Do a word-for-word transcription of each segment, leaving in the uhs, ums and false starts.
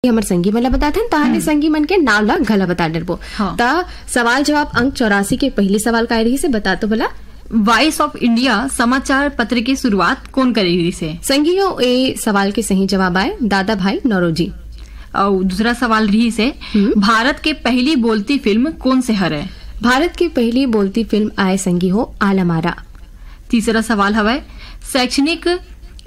हमर संगी मन ला बताथन, तहाने संगी मन के नाम ला घला बता डरबो। हाँ। त सवाल जवाब अंक चौरासी के पहली सवाल काय रहिस हे, बता तो भला। वॉइस ऑफ इंडिया समाचार पत्र के शुरुआत कोन करे रहिस हे? संगी हो, ए सवाल के सही जवाब आय दादा भाई नौरोजी। अउ दूसरा सवाल रहिस हे, हम्म। भारत के पहली बोलती फिल्म कोन से हरे? भारत के पहली बोलती फिल्म आय संगी हो आलमारा। तीसरा सवाल हवय, शैक्षणिक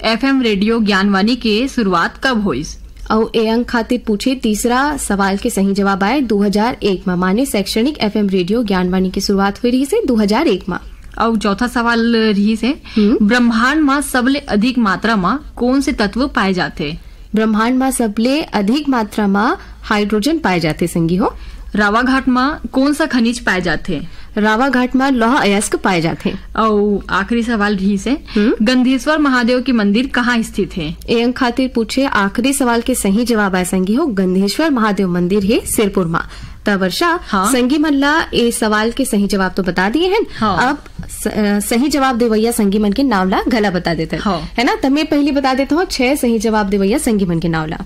एफएम रेडियो ज्ञानवाणी के शुरुआत कब होइस? अउ ए अंक खातिर पूछे तीसरा सवाल के सही जवाब आय दू हजार एक म, माने शैक्षणिक एफएम रेडियो ज्ञानवाणी के शुरुआत होय रहिस हे दू हजार एक म। अउ चौथा सवाल रहिस हे, हम्म। ब्रह्मांड म सबले अधिक मात्रा म कोन से तत्व पाए जाथे? ब्रह्मांड म सबले अधिक मात्रा म हाइड्रोजन पाए जाथे संगी हो। रावाघाट म कोन सा खनिज पाए जाथे? रावाघाट म लौह अयस्क पाए जाथे। अउ आखिरी सवाल रहिस हे, हम्म। गंधेश्वर महादेव के मंदिर कहाँ स्थित हे? ए अंक खातिर पूछे आखिरी सवाल के सही जवाब आय संगी हो, गंधेश्वर महादेव मंदिर हे सिरपुर म। त वर्षा, हाँ। संगी मन ला ए सवाल के सही जवाब तो बता दिए हन। हाँ। अब स-, अ, सही जवाब देवइया संगी मन के नाम ला घला बता देथन। हाँ। है ना, त मैं पहली बता देत हौं छह सही जवाब देवइया संगी मन के नाम ला।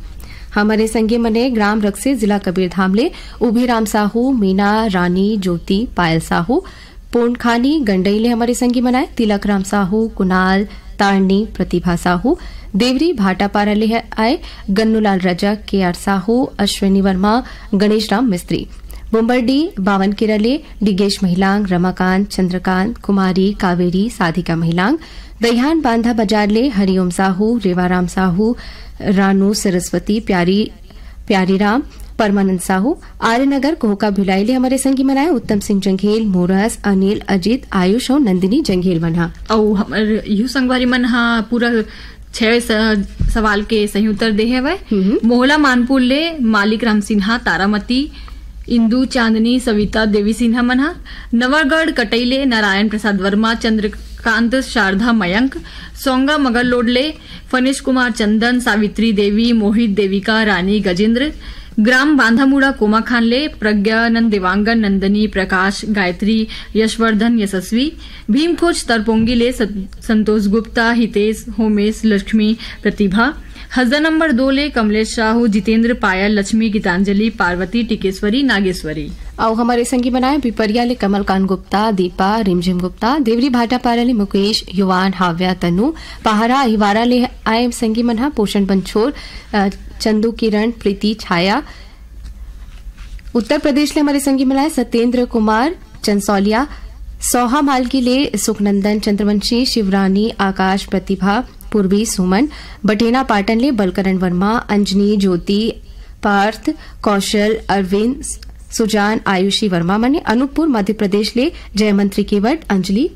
हमर ए संगी मन हे ग्राम रक्सी, जिला कबीरधाम ले उभीराम साहू, मीना रानी, ज्योति, पायल साहू, पोंडखानी गंडई ले हमर ए संगी मन आय तिलक राम साहू, कुणाल, तारणी, प्रतिभा साहू, देवरी भाटापारा ले आय गन्नूलाल रजक, केआर साहू, अश्विनी वर्मा, गणेश राम मिस्त्री। बोम्बरडीह बावन केरा ले डिगेश महिलांग, रमाकांत, चंद्रकांत, कुमारी, कावेरी, साधिका महिलांग, दहियान बांधा बाजार ले हरिओम साहू, रेवाराम साहू, रानू सरस्वती, प्यारी, प्यारी राम, परमानंद साहू, आर्यनगर कोहका भिलाई ले हमर ए संगी मन आय उत्तम सिंह जंघेल, मोरस, अनिल, अजीत, आयुष अउ नंदिनी जंघेल मन ह। अउ हमर इहू संगवारी मन ह पूरा छह स-, सवाल के सही उत्तर दे हवय। हम्म। मोहला मानपुर ले मालिक राम सिन्हा, तारामती, इंदु, चांदनी, सविता, देवी सिन्हा मन ह। नवरगढ़ कटई ले नारायण प्रसाद वर्मा, चंद्रकांत, शारदा, मयंक। सोंगा मगरलोड ले फणीश कुमार, चंदन, सावित्री देवी, मोहित, देविका, रानी, गजेंद्र। ग्राम बांधामुड़ा कोमाखान ले प्रज्ञानंद, देवांगन, नंदनी, प्रकाश, गायत्री, यशवर्धन, यशस्वी। भीमखोज तरपोंगी ले सत-, संतोष गुप्ता, हितेश, होमेश, लक्ष्मी, प्रतिभा। हसदा नंबर दो ले कमलेश साहू, जितेंद्र, पायल, लक्ष्मी, गीतांजलि, पार्वती, टिकेश्वरी, नागेश्वरी। अउ हमर ए संगी मन आय पिपरिया ले कमलकांत गुप्ता, दीपा, रिमझिम गुप्ता, देवरी भाटापारा ले मुकेश, युवान, हाव्या, तनु, पहारा अहिवारा ले आय संगी मन ह पोषण पंचोर, अ, चंदू, किरण, प्रीति, छाया। उत्तर प्रदेश ले हमर ए संगी मन आय सत्येंद्र कुमार, चंसौलिया, सोहा मालकी ले सुखनंदन चंद्रवंशी, शिवरानी, आकाश, प्रतिभा, पूर्वी, सुमन, बठेना पाटन ले बलकरण वर्मा, अंजनी, ज्योति, पार्थ, कौशल, अरविंद, सुजान, आयुषी वर्मा मन। अनूपपुर मध्य प्रदेश ले जयमंत्री केवट, अंजलि।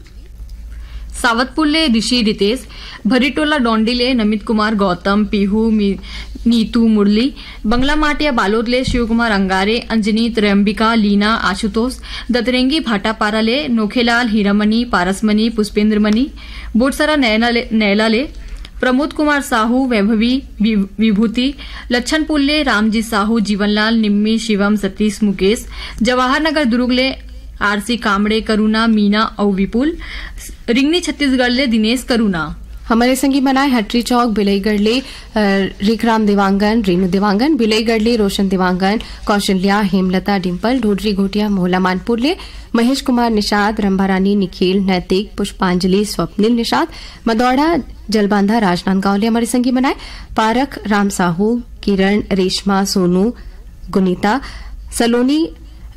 सावतपुर ले ऋषि रितेश, भरीटोला डोंडी ले नमित कुमार गौतम, पीहू, मी-, नीतू, मुरली, बंगला माटिया बालोद ले शिव कुमार अंगारे, अंजनी, त्रयंबिका, लीना, आशुतोष, दतरेंगी भाटापारा ले नोखेलाल, हीरामणि, पारसमणि, पुष्पेंद्रमणि, बोटसरा नैना ले, नैला ले प्रमोद कुमार साहू, वैभवी, वि-, विभूति, लक्षणपुर ले रामजी साहू, जीवनलाल, निम्मी, शिवम, सतीश, मुकेश, जवाहर नगर दुर्ग ले आरसी कामड़े, करुणा, मीना अउ विपुल, रिंगनी छत्तीसगढ़ ले दिनेश करुणा। हमर ए संगी मन आय हटरी चौक बिलईगढ़ ले, अ, रिखराम देवांगन, रेणु देवांगन, बिलईगढ़ ले रोशन देवांगन, कौशल्या, हेमलता, डिम्पल, ढोडरी घोटिया, मोहला मानपुर ले महेश कुमार निषाद, रंभारानी, निखिल, नैतिक, पुष्पांजलि, स्वप्निल निषाद, मदौड़ा, जलबांधा, राजनांदगांव ले हमर ए संगी मन आय पारख राम साहू, किरण, रेशमा, सोनू, गुनीता, सलोनी,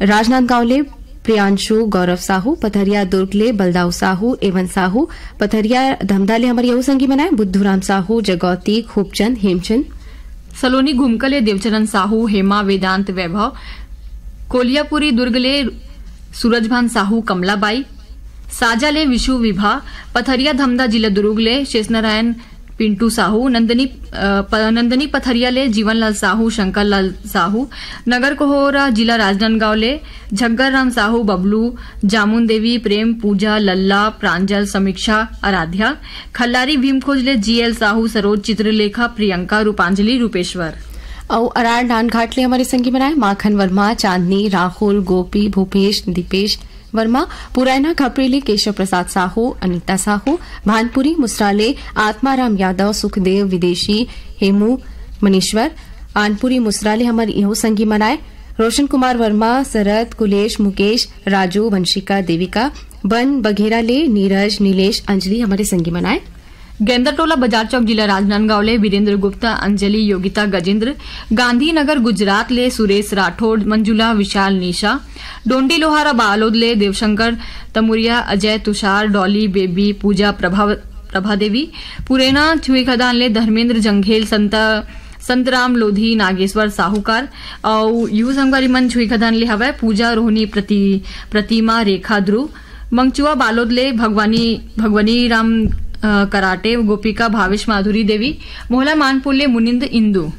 राजनांदगांव ले प्रियांशु, गौरव साहू, पथरिया दुर्ग ले बलदाऊ साहू, एवन साहू, पथरिया धमधा ले हमर यहू संगी मन आय बुद्धूराम साहू, जगौती, खूबचंद, हेमचंद। सलोनी घुमका ले देवचरण साहू, हेमा, वेदांत, वैभव, कोलियापुरी दुर्ग ले सूरजभान साहू, कमलाबाई, साजा ले विशु विभा, पथरिया धमधा जिला दुर्ग ले शेषनारायण पिंटू साहू, नंदनी, अ, प-, नंदनी पथरिया ले जीवनलाल साहू, शंकर लाल साहू, नगर कोहोरा जिला राजनांदगांव ले झग्गर राम साहू, बबलू, जामुन देवी, प्रेम, पूजा, लल्ला, प्रांजल, समीक्षा, आराध्या, खल्लारी भीमखोज ले जीएल साहू, सरोज, चित्रलेखा, प्रियंका, रूपांजलि, रूपेश्वर। अउ अरार नानघाट ले हमर ए संगी मन आय माखन वर्मा, चांदनी, राहुल, गोपी, भूपेश, दीपेश वर्मा, पुरैना खपरी ले केशव प्रसाद साहू, अनिता साहू, भानपुरी मुसरा ले आत्माराम यादव, सुखदेव, विदेशी, हेमू, मनीश्वर, आनपुरी मुसरा ले हमर इहो संगी मन आय, रोशन कुमार वर्मा, शरद, कुलेश, मुकेश, राजू, वंशिका, देविका, बन बघेरा ले नीरज, नीलेश, अंजलि हमरे संगी मन आय। गेंदाटोला बाजार चौक, जिला राजनांदगांव ले वीरेंद्र गुप्ता, अंजलि, योगिता, गजेंद्र, गांधीनगर गुजरात ले सुरेश राठौड़, मंजुला, विशाल, निशा, डोंडी लोहारा बालोद ले देवशंकर तमुरिया, अजय, तुषार, डॉली, बेबी, पूजा, प्रभा, प्रभा देवी, पुरेना छुईखदान ले धर्मेंद्र जंघेल, संत, संतराम लोधी, नागेश्वर साहूकार, अउ यू संगवारी मन छुईखदान ले हवय पूजा, रोहिणी, प्रति-, प्रतिमा, रेखा, ध्रुव, मंगचुआ बालोद ले भगवानी, भगवानी राम, अ, कराटे, गोपिका, भावेश, माधुरी देवी, मोहला मानपुर ले मुनिंद, इंदु।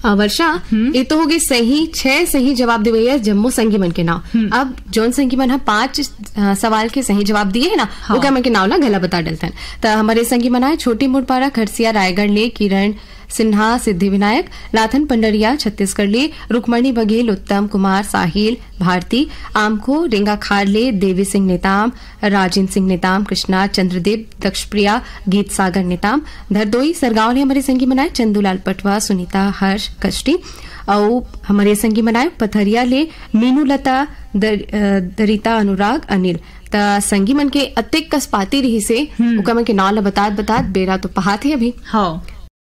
अ, वर्षा, हम्म। ये तो हो गए सही, छह सही जवाब देवैया जम्मो संगी मन के नाम। हम्म। अब जौन संगी मन ह पांच, अ, सवाल के सही जवाब दिए है ना, हाँ। ओकर मन के नाम ला घला बता डलथन। त हमर ये संगी मन आय छोटी मुड़पारा खरसिया रायगढ़ ले किरण सिन्हा, सिद्धि विनायक, लाथन पंडरिया, छत्तीसगढ़ ले रुक्मणी बघेल, उत्तम कुमार, साहिल, भारती, आमखो, रेंगाखार ले देवी सिंह नेताम, राजेंद्र सिंह नेताम, कृष्णा, चंद्रदेव, दक्षप्रिया, गीत सागर नेताम, धरदोई, सरगांव ले हमरे संगी मन आय चंदूलाल पटवा, सुनीता, हर्ष, कष्टी, अउ हमरे संगी मन आय पथरिया ले मीनू लता, दर-, अ, दरिता, अनुराग, अनिल। त संगी मन के अतेक कस पाती रहिसे, हम्म। ओकर मन के नाम ल बतात बतात बेरा तो पहात हे अभी। हाँ।